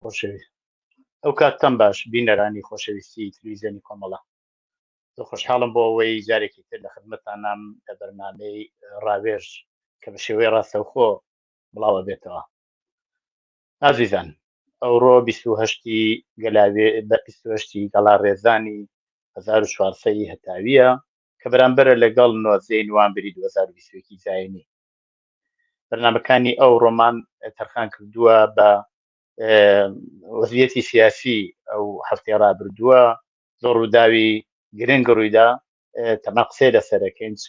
خۆشەویست ئەو کاتتان باش بینەرانی خۆشەویستی تلویزیۆنی کۆمەڵە. زۆر خۆشحاڵم بۆ ئەوەی جارێکی تر لە خدمەتانام لە بەرنامەی ڕاوێژ کە بە شێوەی ڕاستەوخۆ بڵاوە بێتەوە. ئازیزان ئەوڕۆ 28 گەلاوێ بە 28 گەڵا ڕێزانی 1400 هەتاویە کە بەرامبەرە لەگەڵ 19 نوامبری 2021 زایینی. بەرنامەکانی ئەو ڕۆمان تەرخان کردووە بە وەزیەتی سیاسی ئەو هەفتەی ڕابردووە زۆر ڕووداوی گرنگ ڕوویدا تەما قسەی لەسەرەکەین چ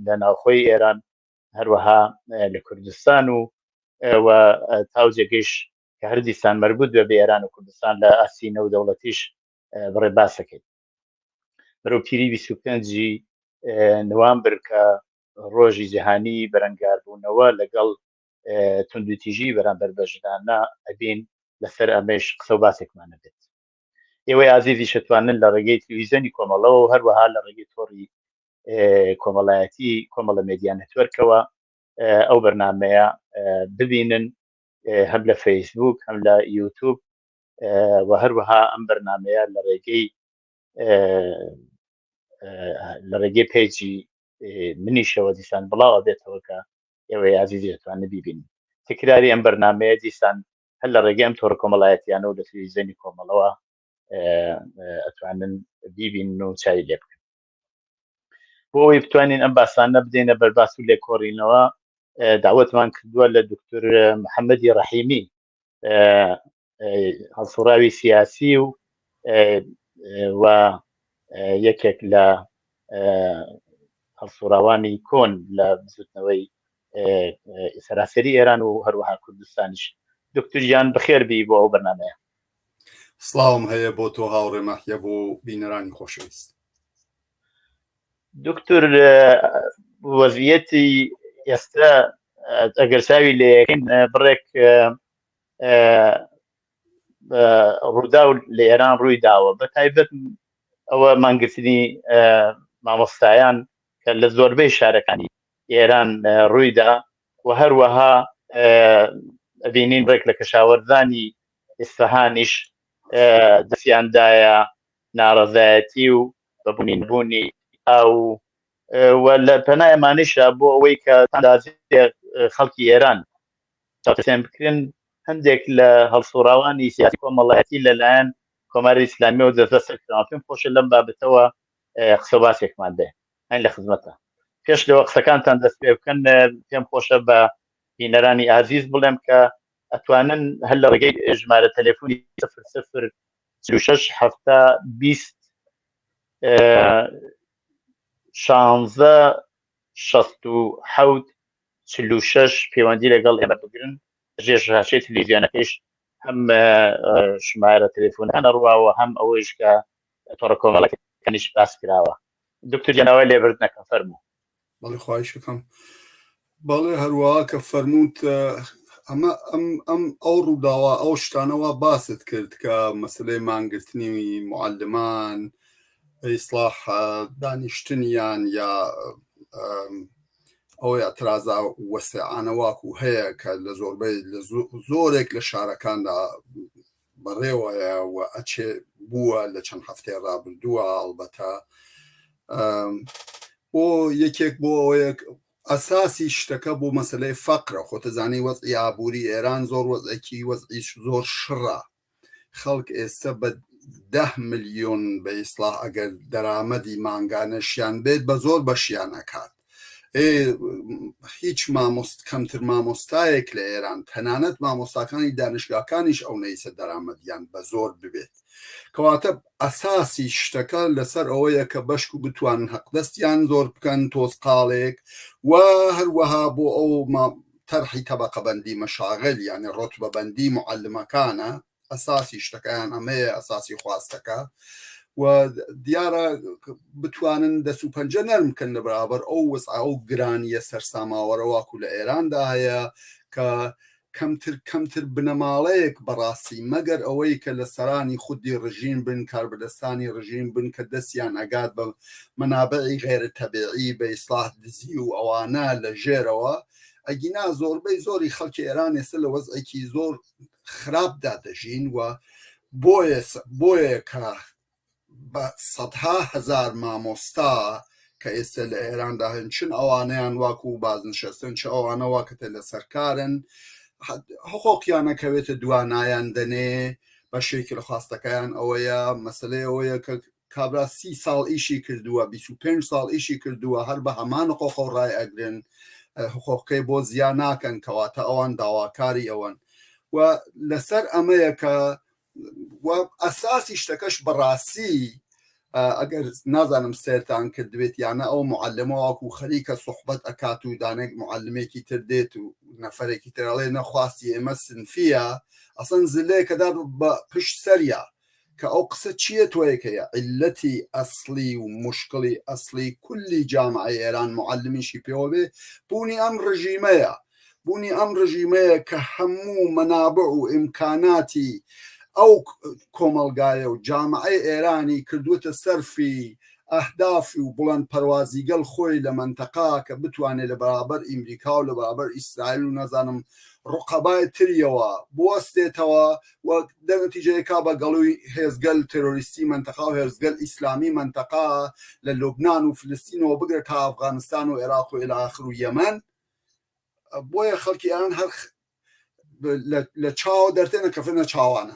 لە ناوخۆی ئێران هەروەها لە کوردستان و و تاو جێگەیش کە هەردیسان مربوط بە بە ئێران و کوردستان لە ئاستی نەودەوڵەتیش بڕێ باسەکەین بەرەو پیری 25 نوامبر کە ڕۆژی جیهانی بەرەنگاربوونەوە لەگەڵ توندوتیژی بەرامبەر بە ژنانە ئەبین لەسەر ئەمەش قسە و باسێکمان نەبێت. ئێوەی ئازیزی شتوانن لە ڕێگەی تلویزیۆنی کۆمەڵەوە و هەروەها لە ڕێگەی تۆڕی کۆمەڵایەتی کۆمەڵە مێدیا نێتوەرکەوە ئەو بەرنمەیە ببینن هەم لە فەیسبوک هەم لە یوتوب و هەروەها ئەم بەرنمەیە لە ڕێگەی لە ڕێگەی پێجی منیشەوە دیسان بڵاو ئەبێتەوە کە ئێوەی ئازیزی دەتوانن بیبینن تکراری ئەم بەرنمەیە دیسان هەر لە ڕێگەی ئەم تۆڕە کۆمەڵایەتیانە و لە تلویزیۆنی کۆمەڵەوە ئەتوانن بیبینن و چاوی لێ بکەن بۆ ئەوەی بتوانین ئەم باسانە بدەینە بەرباس و لێکۆڕینەوە داوەتمان کردووە لە دکتور محەممەدی ڕەحیمی هەڵسوڕاوی سیاسی و و یەکێک لە هەڵسوڕاوانی کۆن لە بزوتنەوەی سەراسەری ئێران و هەروەها کوردستانیش دکتور گیان بەخێربی بۆ ئەو بەرنمەیە. سڵاوم هەیە بۆ تۆ هاوڕێ مەحیە بۆ بینەرانی خۆشەویست. دکتور وەزیەتی ئێستا ئەگەر چاوی لێکەین بڕێک ڕوودا و لە ئێران ڕووی داوە بە تایبەت ئەوە مانگرتنی مامۆستایان کە لە زۆربەی شارەکانی ئێران ڕوویدا و هەروەها ئەبینین ڕێک لە کەشاوەرزانی ئیسفەهانیش دەستیاندایە ناڕەزایەتی و بەبوونی بوونی ئاو و لە پەنای ئەمانەیشا بۆ ئەوەی کە خەڵکی ئێران چاوترسێن بکرێن هەندێک لە هەڵسوڕاوانی سیاسی کۆمەڵایەتی لەلایەن کۆماری ئیسلامیەوە دەستبەسەر کراون. پێم خۆشە لەم بابەتەوە قسە و باسێکمان بێ هەین لە خزمەتە. پێش لەوە قسەکانتان دەست پێ بکەن پێم خۆشە بە بینەرانی ئازیز بڵێم کە ئەتوانن هەر لە ڕێگەی ژمارە تەلەفۆنی 00 46 70 20 16 67 46 پەیوەندی لەگەڵ ئێمە بگرن ژێر شاشەی تلویزیۆنەکەیش هەم ژمارە تەلەفۆنەکان ڕواوە هەم ئەوەیش کە تۆڕە کۆمەڵەکانیش باس کراوە دکتۆر گیان داوای لێبوردنەکەم فەرموو. بەڵێ خواهیشەکەم بەڵێ هەروەها کە فەرمووت ئەمە ئەم ئەم ئەو ڕووداوە ئەو شتانەوە باست کرد کە مەسلەی مانگرتنی معلمان ئیسلاح دانیشتنیان یا ئەو ئیعترازە وەسیعانە واکو هەیە کە لە زۆربەی لە زۆرێک لە شارەکاندا بەڕێوەیە و ئەچێ بووە لە چەند هەفتەی ڕابردووە ئەڵبەتە بۆ یەکێک بۆ ئەوەیە ئەساسی شتەکە بۆ مەسلەی فەقرە خۆتەزانی وەزعی ئابووری ئێران زۆر وەزعێکی وەزعی زۆر شڕە خەڵک ئێستە بە دە ملیۆن بە ئیسڵاح ئەگەر دەرامەدی مانگانەشیان بێت بە زۆر بەشیان ئەکات ئێ هیچ مامۆست کەمتر مامۆستایەک لە ئێران تەنانەت مامۆستاکانی دانشگاکانیش ئەو نەیسە دەرامەدیان بە زۆر ببێت کەواتە ئەساسی شتەکە لەسەر ئەوەیە کە بەشک و بتوانن حەقدەستیان زۆر بکەن تۆزقاڵێک و هەروەها بۆ ئەو تەرحی تەبەقەبەندی مەشاغل یانی ڕوتبەبەندی موعەلمەکانە ئەساسی شتەکەیان ئەمەیە ئەساسی خواستەکە و دیارە بتوانن دەست و پەنجە نەرم بکەن لە بەرابەر ئەو وەزع ئەو گرانیە سەرساماوەرە واکو لە ئێراندا هەیە کە کەمتر کەمتر بنەماڵەیەک بەڕاستی مەگەر ئەوەی کە لە سەرانی خودی ڕژیم بن کاربەدەستانی ڕژیم بن کە دەستیان ئەگات بە مەنابعی غەیرە تەبیعی بە ئیسلاح دزی و ئەوانە لە ژێرەوە ئەگینا زۆربەی زۆری خەڵکی ئێران ئێستا لە وەزعێکی زۆر. خراپدا دەژین و بۆیە بۆیە کە بە سەدها هەزار مامۆستا کە ئێستا لە ئێراندا هەن چن ئەوانەیان واکو بازنشەستن چ ئەوانە واکەتە لە سەرکارن حقۆقیانە کەوێتە دوانایان دەنێ بەشێکی لە خواستەکەیان ئەوەیە مەسلەی ئەوەیە کە کابرا سی ساڵ ئیشی کردووە 25 ساڵ ئیشی کردووە هەر بە هەمان حقۆقە و ڕای ئەگرن حقۆقەکەی بۆ زیا ناکەن کەواتە ئەوان داواکاری ئەوەن و لەسەر ئەمەیە کە و ئەساسی شتەکەش بەڕاستی ئەگەر نازانم سێرتان کردبێت یانە ئەو معلمە واکو خەریکە سوحبەت ئەکات و دانێک معلمێکی تر دێت و نەفرێکی ترەڵێ نەخواستی ئێمە سنفیە ئەسەن زلەیەکەدا بە پشت سەریا کە ئەو قسە چییە تۆیەکەیە عیلەتی ئەسڵی و مشکڵی ئەسڵی کولی جامعەی ئێران معلمیشی پێوە بێ بوونی ئەم ڕژیمەیە بوونی ئەم ڕژیمەیە کە هەموو مەنابع و ئیمکاناتی ئەو کۆمەڵگایە و جامعەی ئێرانی کردووەتە سەرفی ئەهدافی و بڵند پەروازیگەل خۆی لە مەنتەقا کە بتوانێت لە بەرابەر ئیمریکا و لە بەرابەر ئیسرائیل و نازانم ڕقەبای تریەوە بوەستێتەوە و دەرنەتیجەیەکا بە گەڵوی هێزگەل تێرۆریستی مەنتەقا و هێزگەل ئیسلامی مەنتەقا لە لوبنان و فلستینەوە بگرە تا ئەفغانستان و عێراق و ئیلی ئاخر و یەمەن بۆیە خەڵکی ئێران هەر لە چاوە دەرتێنە کەفنە چاوانە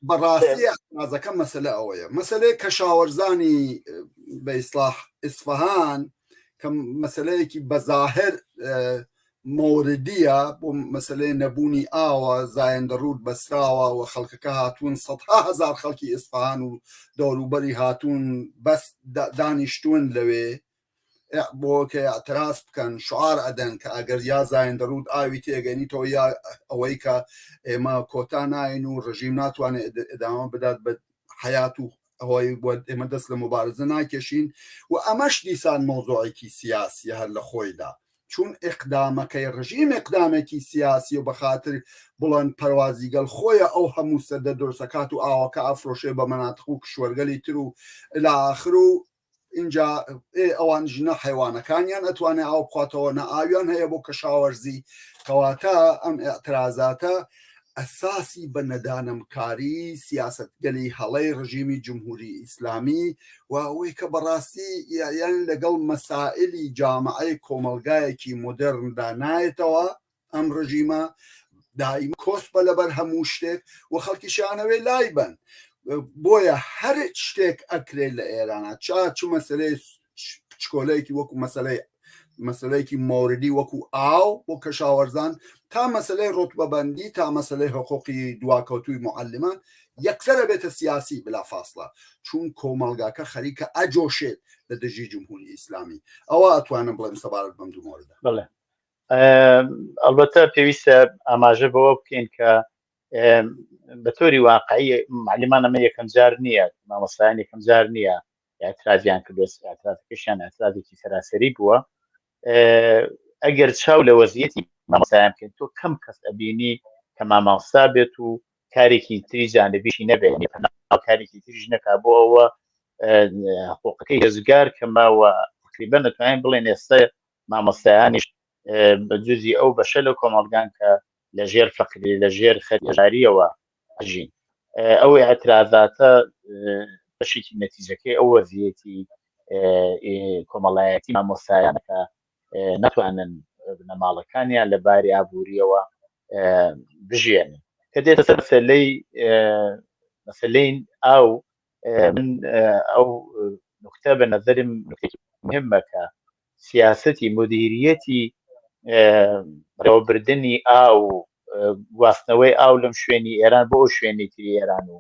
بەڕاستی ئازەکە مەسەلە ئەوەیە مەسلەی کەشاوەرزانی بە ئیسلاح ئیسفهان کە مەسلەیەکی بەزاهر مۆردیە بۆ مەسلەی نەبوونی ئاوە زایەندە ڕوود بەسراوە و خەڵکەکە هاتوون سەدها هەزار خەڵکی ئیسفهان و دەوروبەری هاتوون بەس دانیشتون لەوێ بۆ کە اعتراض بکەن شعار ئەدەن کە ئەگەر یا زایندەڕوود ئاوی تێگەنیتەوە یا ئەوەی کە ئێمە کۆتا ناین و ڕژیم ناتوانێت ئەدامە بدات بە حیات و ئەوەی ئێمە دەست لە مبارزە ناکێشین و ئەمەش دیسان مەوزوعێکی سیاسی هەر لە خۆیدا چون ئقدامەکەی ڕژیم ئقدامێکی سیاسی و بەخاتر بڵند پەروازیگەل خۆیە ئەو هەموو سەدە درسەکات و ئاوەکە ئەفرۆشێ بە مەناتق و کشوەرگەلی تر و الی آخر و ئینجا ئێ ئەوان ژنە حیوانەکانیان ئەتوانێ ئاو بخواتەوە نە ئاویان هەیە بۆ کەشاوەرزی کەواتە ئەم ئاعترازاتە ئەساسی بە نەدانمکاری سیاستگەلی هەڵەی ڕژیمی جمهوری ئیسلامی و ئەوەی کە بەڕاستی یان لەگەڵ مەسائلی جامعەی کۆمەڵگایەکی مۆدێرندا نایەتەوە ئەم ڕژیمە دایم کۆسپە لەبەر هەموو شتێک و خەڵکیشیانەوێ لای بن بۆیە هەر شتێک ئەکرێت لە ئێرانە چا چ مەسلەی چکۆلەیەکی وەکو مەسلەی مەسلەیەکی مۆردی وەکو ئاو بۆ کەشاوەرزان تا مەسلەی ڕوتبەبندی تا مەسلەی حقوقی دواکەوتوی معلمان یەکسەرە بێتە سیاسی بلا فاصلە چون کۆمەڵگاکە خەریکە ئەجۆشێت لە دژی جمهوری ئیسلامی ئەوە ئەتوانم بڵێم سەبارەت بەم دوو مۆردە. بەڵێ ئەڵبەتە پێویستە ئاماژە بەوە بکەین کە بە تۆری واقعی معلمان ئەمە یەکەم جار نییە مامۆستایان یەکەم جار نییە اعتراضیان کردو اعتراضەکەشیان اعتراضێکی سەراسەری بووە ئەگەر چاو لە وەزیەتی مامۆستایان بکەین تۆ کەم کەس ئەبینی کە مامۆستا بێت و کارێکی تری جانبیشی نەبێت کارێکی تریش نەکا بۆ ئەوە حقوقەکەی هێزگار کەمە و تقریبا نەتوانین بڵێن ئێستا مامۆستایانیش بە جزی ئەو بەشە لە کۆمەڵگان کە لە ژێر فەقری لە ژێر خەریەوە ئەژین ئەو اعتراضاتە بەشێکی نەتیجەکەی ئەو وەزیەتی کۆمەڵایەتی مامۆستایانەکە ناتوانن بنەماڵەکانیان لە باری ئابووریەوە بژێنن کە دێتە سەر مەسەلەی مەسەلەی ئاو من ئەو نکتە بە نظرم نکتێکی مهمە کە سیاسەتی مدیریەتی بەڕێوەبردنی ئاو و گواستنەوەی ئاو لەم شوێنی ئێران بۆ ئەو شوێنی تری ئێران و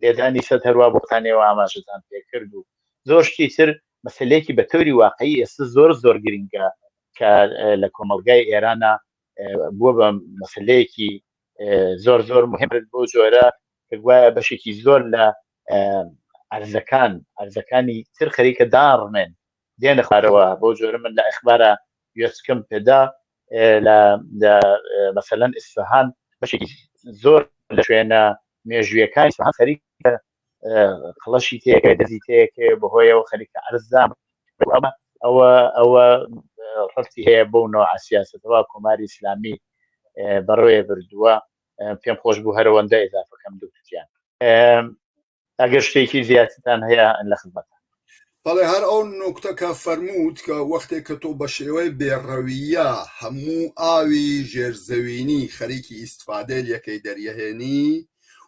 لێدانی سەد هەروە بۆتانەوە ئاماژەتان پێکرد و زۆر شتی تر مەسلەیەکی بە تەوری واقعی ئێستا زۆر زۆر گرنگە کە لە کۆمەڵگای ئێرانە بووە بە مەسلەیەکی زۆر زۆر مهم بۆ جۆرە کە گوایە بەشێکی زۆر لە ئەرزەکان ئەرزەکانی تر خەریکە داڕمێن دێنە خوارەوە بۆ جۆرە من لە ئەخبارە گوێچکەم پێدا لە مەسەلەن ئیسفهان بەشێکی زۆر لە شوێنە مێژوویەکانی ئیسفهان خەریکە قڵەشی تێکە دەزی تێکێ بەهۆیەوە خەریکە ئەرزدام ئەوە ئەوە ڕفتی هەیە بۆ نوع سیاستەوە کۆماری ئیسلامی. بەڕێ بردووە پێم خۆش بوو هەرەوەندە ئضافەکەم دکتۆر ئەگەر شتێکی زیاترتان هەیە لە خزمەت. بەڵێ هەر ئەو نوکتە کە فەرمووت کە وەختێک کە تۆ بە شێوەی بێڕەوییە هەموو ئاوی ژێرزەوینی خەریکی ئیستفادەی لەکەی دەریەهێنی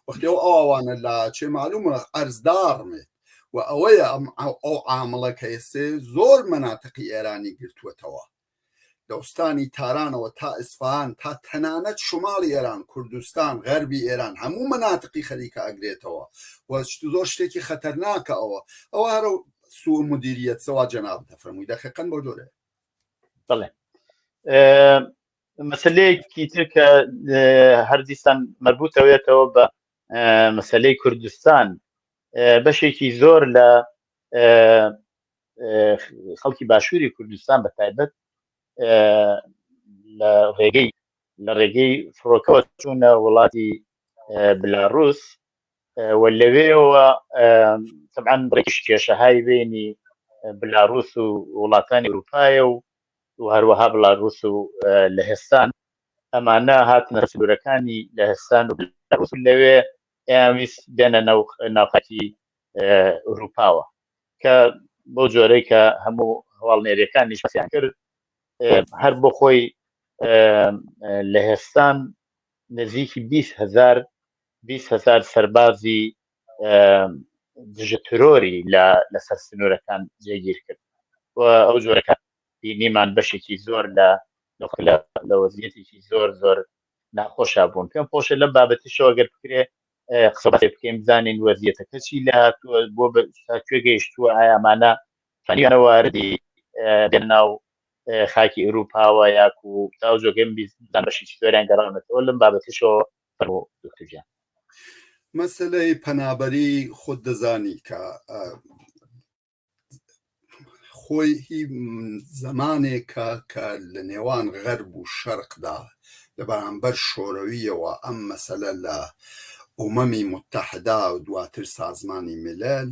وەختی ئەو ئاوانە لاچێ معلومە ئەرز داڕمێت و ئەوەیە ئەم ئەو عامڵە کە ئێستێ زۆر مەناتقی ئێرانی گرتووەتەوە لە ئوستانی تارانەوە تا ئیسفەهان تا تەنانەت شماڵی ئێران، کوردستان، غەربی ئێران هەموو مەناتقی خەریکە ئەگرێتەوە و زۆر شتێکی خەتەرناکە ئەوە ئەوە هەرە سوء مدیریت سەوا جەنابت دەفەرمووی دەقیقەن بەو جۆرەیە. بەڵێ مەسلەیەکی تر کە هەردیسان مربوطەوێتەوە بە مەسلەی کوردستان بەشێکی زۆر لە خەڵکی باشووری کوردستان بە تایبەت لە ڕێگەی لە ڕێگەی فڕۆکەوە چوونە وڵاتی بلاروس و لەوێەوە طبعا بڕێکیش کێشەهای بینی بلاروس و وڵاتانی ئەوروپایە و و هەروەها بلاروس و لەهستان ئەمانە هاتنە سنوورەکانی لەهستان و بلاروس لەوێ ئەیانویست بێنە ناوخاکی ئەوروپاوە کە بەو جۆرەی کە هەموو هەواڵنێریەکانیش باسیان کرد هەر بۆ خۆی لە هێستان نزیکی 20 هزار 20 هزار سەربازی دژە ترۆری لە لەسەر سنوورەکان جێگیر کرد و ئەو جۆرەکە بینیمان بەشێکی زۆر لە لە وەزیەتێکی زۆر زۆر ناخۆشا بوون پێم خۆشە لەم بابەتیشەوە گەر بکرێ قسە باسێ بکەین بزانین وەزیەتەکە چی لە هاتووە بۆ تا کوێ گەیشتووە ئایا ئەمانە توانیویانە واردی بێن ناو خاکی ئەوروپاوە یاکو تا ئەو جۆگەم بیزان بەشێکی زۆریان گەڕاونەتەوە لەم بابەتیشەوە فەرموو دکتۆر گیان. مەسەلەی پەنابەری خۆت دەزانی کە خۆی هی زەمانێکە کە لە نێوان غەرب و شەرقدا لە بەرامبەر شۆرەوییەوە ئەم مەسەلە لە ئومەمی موتەحدا و دواتر سازمانی میلل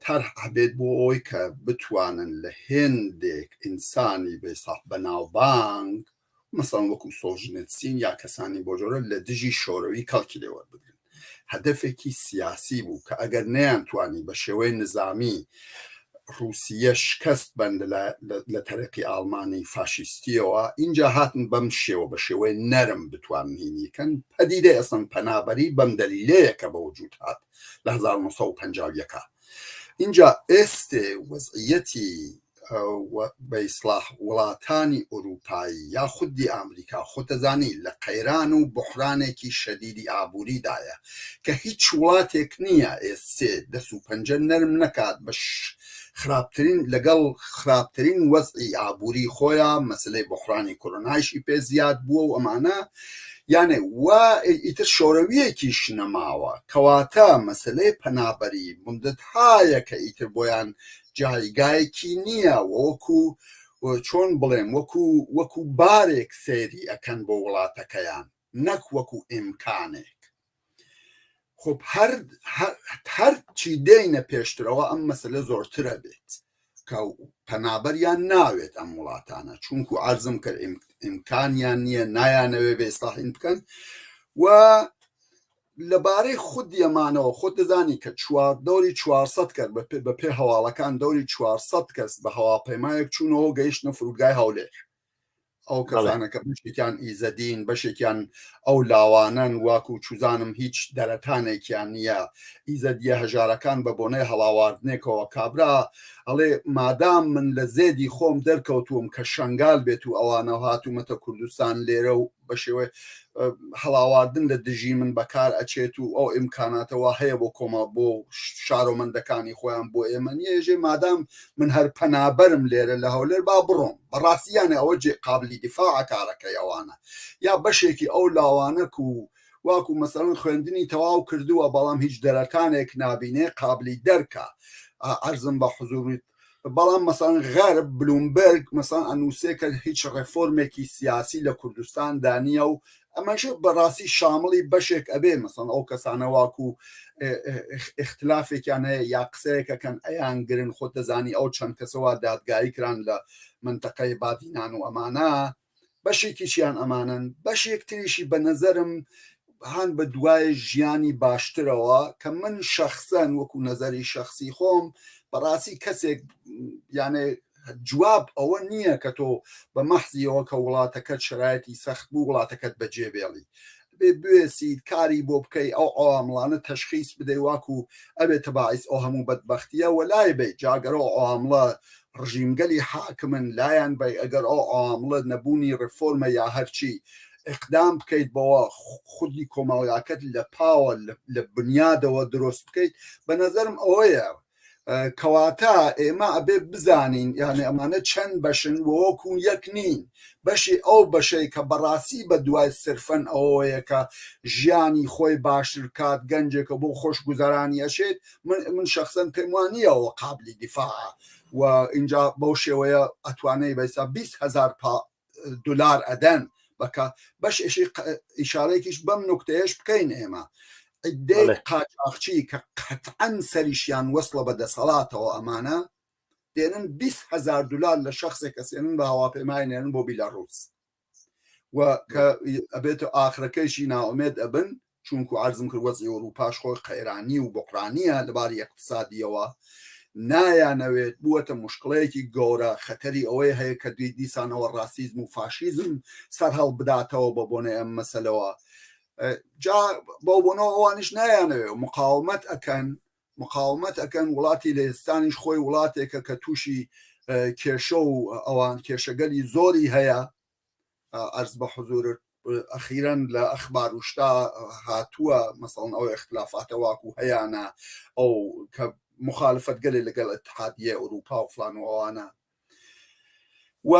تەرح ئەبێت بۆ ئەوەی کە بتوانن لە هێندێک ئینسانی بەیساح بەناوبانگ مەسەڵەن وەکو سۆلژنتسین یا کەسانی بۆ جۆرە لە دژی شۆرەوی کەڵکی لێ وەربگرن. هەدەفێکی سیاسی بوو کە ئەگەر نەیانتوانی بە شێوەی نزامی ڕووسیە شکەست بەن لە تەرەقی ئاڵمانی فاشیستیەوە ئینجا هاتن بەم شێوە بە شێوەی نەرم بتوانن هینی کەن پەدیدەی ئەسڵەن پەنابەری بەم دەلیلەیە کە بە وجود هات لە 1951 ئینجا ئێستێ وەزعیەتی بە ئیسڵاح وڵاتانی ئورووپایی یا خودی ئامریکا خۆتەزانی لە قەیران و بوحرانێکی شەدیدی ئابووریدایە کە هیچ وڵاتێک نییە ئێستێ دەس و پەنجە نەرم نەکات بە خراپترین لەگەڵ خراپترین وەزعی ئابووری خۆیا مەسەلەی بوحرانی کۆرۆنایشی پێ زیاد بووە و ئەمانە یانێ و ئیتر شۆرەوییەکیش نەماوە کەواتە مەسەلەی پەنابەری مودەتهایە کە ئیتر بۆیان جایگایەکی نییە و وەکو چۆن بڵێم وەکو وەکو بارێک سەیری ئەکەن بۆ وڵاتەکەیان نەک وەکو ئیمکانێک خب هەر هەر چی دێینە پێشترەوە ئەم مەسەلە زۆرترە بێت کە پەنابەریان ناوێت ئەم وڵاتانە چونکو عەرزم کرد ئیمکانیان نییە نایانەوێ بێ ئیسلاحین بکەن و لەبارەی خودی ئەمانەوە خۆت دەزانی کە چوار دەوری 400 کەس بە پێ هەواڵەکان دەوری 400 کەس بە هەواپەیمایەک چوونەوە گەیشتنە فرودگای هەولێر ئەو کەسانە کە بەشێکیان ئیزەدین بەشێکیان ئەو لاوانەن واکو چوزانم هیچ دەرەتانێکیان نییە ئیزەدیە هەژارەکان بە بۆنەی هەڵاواردنێکەوە کابرا ئەڵێ مادام من لە زێدی خۆم دەرکەوتووم کە شەنگال بێت و ئەوانە هاتوومەتە کوردستان لێرە و بە شێوەی هەڵاواردن لە دژی من بەکار ئەچێت و ئەو ئیمکاناتەوە هەیە بۆ کۆمە بۆ شارۆمەندەکانی خۆیان بۆ ئێمە نییەژێ مادام من هەر پەنابەرم لێرە لە هەولێر با بڕۆم بەڕاستیانە ئەوە جێ قابلی دیفاع کارەکەی ئەوانە یا بەشێکی ئەو لاوانەک و واکو مەسەڵەن خوێندنی تەواو کردووە بەڵام هیچ دەرەتانێک نابینێ قابلی دەرکە عەرزم بە حزوریت بەڵام مەسەڵەن غەرب بلومبرگ مەسەڵەن ئەنووسێ کە هیچ ڕێفۆرمێکی سیاسی لە کوردستاندا نییە و ئەمەش بەڕاستی شامڵی بەشێک ئەبێ مەسەڵەن ئەو کەسانە واکو ئیختلافێکیان هەیە یا قسەیەکەکەن ئەیان گرن خۆت دەزانی ئەو چەند کەسەوە دادگایی کران لە منتەقەی بادینان و ئەمانە. بەشێکیشیان ئەمانەن، بەشێک تریشی بە نەزەرم هان بە دوای ژیانی باشترەوە کە من شەخسەن وەکو نەزەری شەخسی خۆم بەڕاستی کەسێک یانێ جواب ئەوە نییە کە تۆ بە مەحزیەوە کە وڵاتەکەت شرایەتی سەخت بوو وڵاتەکەت بەجێ بێڵی بێ بوێسیت کاری بۆ بکەی ئەو عوامڵانە تەشخیص بدەی واکو ئەبێتە باعیس ئەو هەموو بەدبەختیە وەلای بەی جاگەر ئەو عوامڵە ڕژیمگەلی حاکمن لایان بەی ئەگەر ئەو عوامڵە نەبوونی ڕێفۆرمە یا هەرچی ئیقدام بکەیت بەوە خودی کۆمەڵگاکەت لە پاوە لە بنیادەوە درۆست بکەیت بە نەزەرم ئەوەیە کەواتە ئێمە ئەبێ بزانین یانێ ئەمانە چەند بەشن وەکو یەک نین بەشی ئەو بەشەی کە بەڕاستی بە دوای سرفەن ئەوەیە کە ژیانی خۆی باشتر کات گەنجێکە بۆ خۆش گوزەرانی ئەشێت من من شخصەن پێم وان نییە ئەوە قابلی دیفاعە و اینجا بەو شێوەیە ئەتوانێت بەسا 20 هزار دلار ئەدەن بەکە بەش ئیشارەیەکیش بەم نوکتەیەش بکەین ئێمە عدەیەک قاچاخچی کە قەتعەن سەریشیان وەسڵە بە دەسەڵاتەوە ئەمانە دێنن 20 هزار دلار لە شخصێک ئەسێنن بە هەواپەیمای نێرن بۆ بیلاڕوس و کە ئەبێتە ئاخرەکەیشی نائومێد ئەبن چونکو عەرزم کرد وەزعی ئەوروپاش خۆی قەیرانی و بوحرانیە لەباری ئیقتسادیەوە نایانەوێت بووەتە مشکڵەیەکی گەورە خەتەری ئەوەی هەیە کە دوی دیسانەوە ڕاسیزم و فاشیزم سەرهەڵ بداتەوە بە بۆنەی ئەم مەسەلەوە جا بەو بۆنەوە ئەوانیش نایانەوێت مقاومەت ئەکەن مقاومەت ئەکەن وڵاتی لەهستانیش خۆی وڵاتێکە کە تووشی کێشە و ئەوان کێشەگەلی زۆری هەیە ئەرز بە حزورت ئەخیرەن لە ئەخبار و شتا هاتووە مەسەڵەن ئەو ئیختلافاتە واکو هەیانە ئەو کە مخالفەت گەلێ لەگەڵ اتحادیە ئەوروپا و فلان و ئەوانە و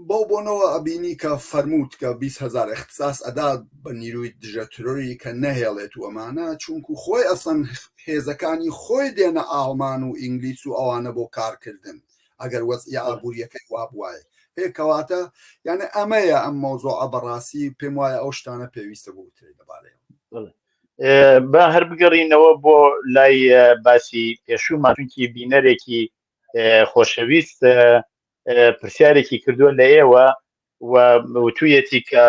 بەو بۆنەوە ئەبینی کە فەرمووت کە 20 هزار اختصاص ئەدا بە نیروی دژە ترۆری کە نەهێڵێت و ئەمانە چونکو خۆی ئەسەن هێزەکانی خۆی دێنە ئاڵمان و ئینگلیس و ئەوانە بۆ کارکردن ئەگەر وەزعی ئابووریەکەی وا بوایە هێ کەواتە یعنی ئەمەیە ئەم مەوزوعە بەڕاستی پێم وایە ئەو شتانە پێویستە بوترێت لەبارەیەوە. با هەر بگەڕینەوە بۆ لای باسی پێشوومان چونکی بینەرێکی خۆشەویست پرسیارێکی کردووە لە ئێوە و وتوویەتی کە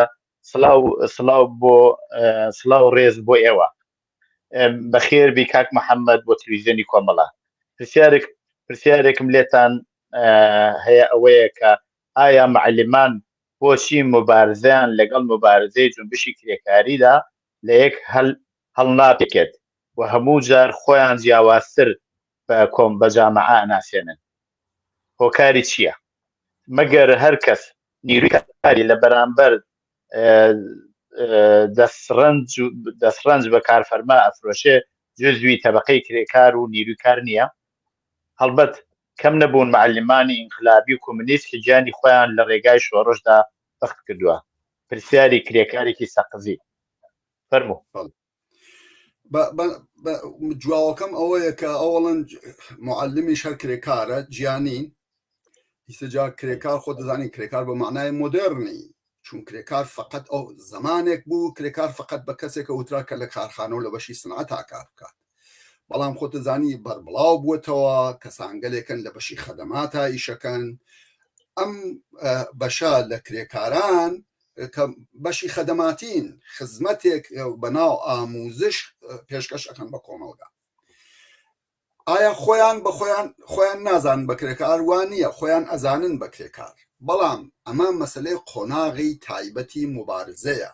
سڵاو سڵاو بۆ سڵاو ڕێز بۆ ئێوە بەخێر بی کاک محەممەد بۆ تلویزیۆنی کۆمەڵە پرسیارێک پرسیارێکم لێتان هەیە ئەوەیە کە ئایا معلمان بۆچی مبارزەیان لەگەڵ مبارزەی جونبشی کرێکاریدا لە یەک هەل هەڵناپێکێت و هەموو جار خۆیان جیاوازتر بە کۆم بە جامعە ئەناسێنن هۆکاری چییە؟ مەگەر هەر کەس نیروی کاری لە بەرامبەر دەستڕەنج بە کارفەرما ئەفرۆشێ جزوی تەبەقەی کرێکار و نیروی کار نییە؟ هەڵبەت کەم نەبوون معەلیمانی ئینقلابی و کۆمۆنیست کە گیانی خۆیان لە ڕێگای شۆڕشدا بەخت کردووە. پرسیاری کرێکارێکی سەقزی. فەرموو. جواوەکەم ئەوەیە کە ئەوەڵەن معلمیش هەر کرێکارە جیانین ئیسەجا کرێکار خۆ دەزانین کرێکار بە معنای مۆدێرنی چون کرێکار فقط ئەو زمانێک بوو کرێکار فقط بە کەسێکە وترا کە لە کارخانە و لە بەشی سنعەتا کار بکات بەڵام خۆ دەزانی بەربڵاو بووەتەوە کەسانگەلێکن لە بەشی خەدەماتا ئیشەکەن ئەم بەشە لە کرێکاران کە بەشی خەدەماتین خزمەتێک بەناو ئاموزش پێشکەش ئەکەن بە کۆمەڵگا ئایا خۆیان بە خۆیان خۆیان نازانن بە کرێکار وا نییە خۆیان ئەزانن بە کرێکار بەڵام ئەمە مەسلەی قۆناغی تایبەتی مبارزەیە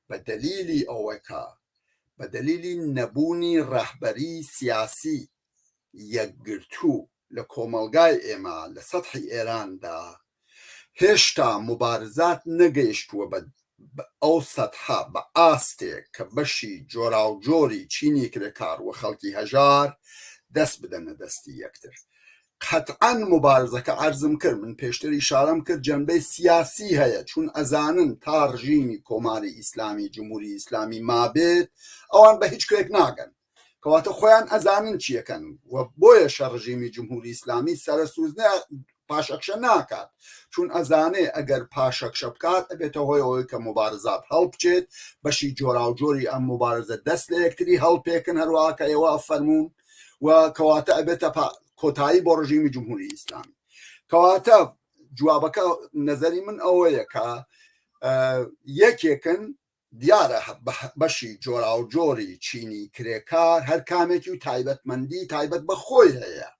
بە دەلیلی ئەوەکە بە دەلیلی نەبوونی ڕەهبەری سیاسی یەکگرتوو لە کۆمەڵگای ئێمە لە سەتحی ئێراندا هێشتا موبارزات نەگەیشتووە بە ئەو سەتحە، بە ئاستێک کە بەشی جۆراوجۆری چینی کرێکار و خەڵکی هەژار دەست بدەنە دەستی یەکتر. قەتعەن موبارزەکە عەرزم کرد، من پێشتر ئیشارەم کرد جەنبەی سیاسی هەیە، چون ئەزانن تا ڕژیمی کۆماری ئیسلامی، جمهوری ئیسلامی مابێت ئەوان بە هیچ کوێک ناگەن. کەواتە خۆیان ئەزانن چیەکەن و بۆیەشە ڕژیمی جمهوری ئیسلامی سەرسوزنە پاشەکشە ناکات چون ئەزانێ ئەگەر پاشەکشە بکات ئەبێتە هۆی ئەوەی کە مبارزات هەڵبچێت بەشی جۆراوجۆری ئەم مبارزە دەست لە یەکتری هەڵپێکن هەروەها کە ئێوە فەرموون و کەواتە ئەبێتە کۆتایی بۆ ڕژیمی جمهوری ئیسلامی کەواتە جوابەکە نظری من ئەوەیە کە یەکێکن دیارە بەشی جۆراوجۆری چینی کرێکار هەر کامێکی و تایبەتمەندی تایبەت بە خۆی هەیە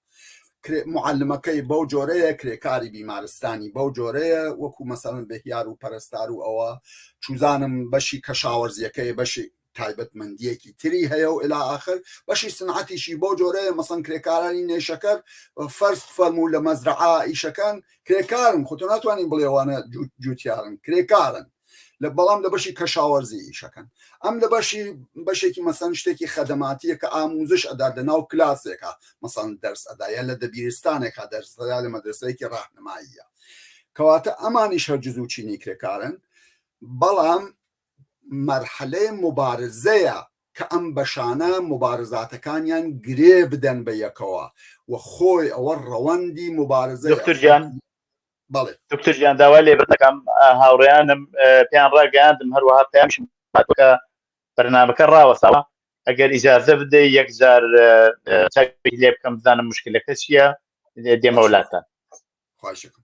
معلمەکەی بەو جۆرەیە کرێکاری بیمارستانی بەو جۆرەیە وەکو مەسەڵەن بهیار و پەرستار و ئەوە چوزانم بەشی کەشاوەرزیەکەی بەشی تایبەتمەندیەکی تری هەیە و الی آخر بەشی سنعەتیشی بەو جۆرەیە مەسەن کرێکارانی نەیشەکەر فەرز فەرموو لە مەزرعە ئیشەکان کرێکارن خۆ تۆ ناتوانین بڵێ ئەوانە جوتیارن کرێکارن لە بەڵام لە بەشی کەشاوەرزی ئیشەکەن ئەم لە بەشی بەشێکی مەسەن شتێکی خەدەماتیە کە ئاموزش ئەدا لە ناو کلاسێکە مەسەن دەرس ئەدا یا لە دەبیرستانێکا دەرس ئەدا لە مەدرسەیەکی ڕاهنماییە کەواتە ئەمانیش هەر جزو چینی کرێکارن بەڵام مەرحەلەی موبارزەیە کە ئەم بەشانە موبارزاتەکانیان گرێ بدەن بە یەکەوە و خۆی ئەوە ڕەوەندی موبارزەیە. دکتور گیان بەڵێ. دکتور گیان داوای لێبوردن دەکەم هاوڕێیانم پێیان ڕاگەیاندم هەروەها پەیامیشم هاتووە کە بەرنامەکە ڕاوەستاوە ئەگەر ئیجازە بدەی یەکجار چاوێکی لێ بکەم بزانم مشکلەکە چییە دێمەوە لاتان. خواهش دەکەم.